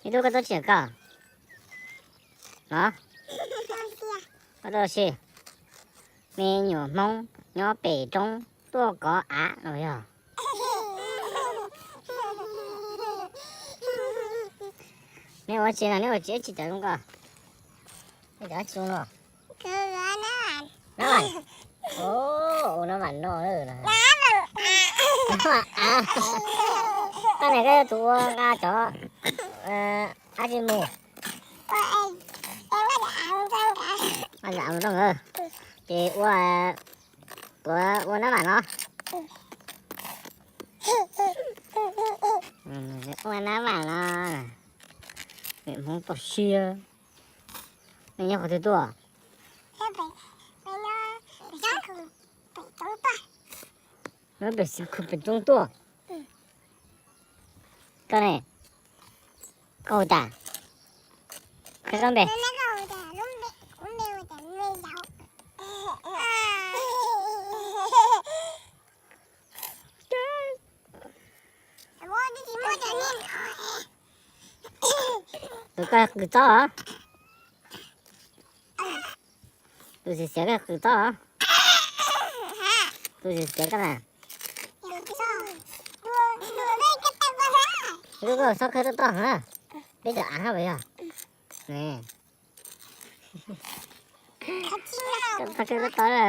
Ib tug koj tuaj tsis koj no? Koj tuaj si. Me nyuam Hmoob nyob pem roob tuaj kov av no yog. Neb ua tsi no, neb ua tsi, tsis cov zoo koj? Neb cov tsis zoo no. Nab vam. Ua nab vam no. Nab vam av. Koj ne, koj yog tus ua nqa cov dab tsi mus? Ua av zoo nkawd. Ces ua, kuv ua nab vam no. Ua nab vam no. Hmoob toj siab. Nej nyob qhov twg tuaj? Nyob pem Xeev Khuv pem roob tuaj. Koj ne, koj hu cas? Qhia koj npe. Tus koj qws txob os. Tus xiav xiav koj qws txob os. Tus xiav xiav koj na. Koj txhob khawb toj toj heev na. Peb cov av hab puas yog? Koj txhob khawb toj toj na.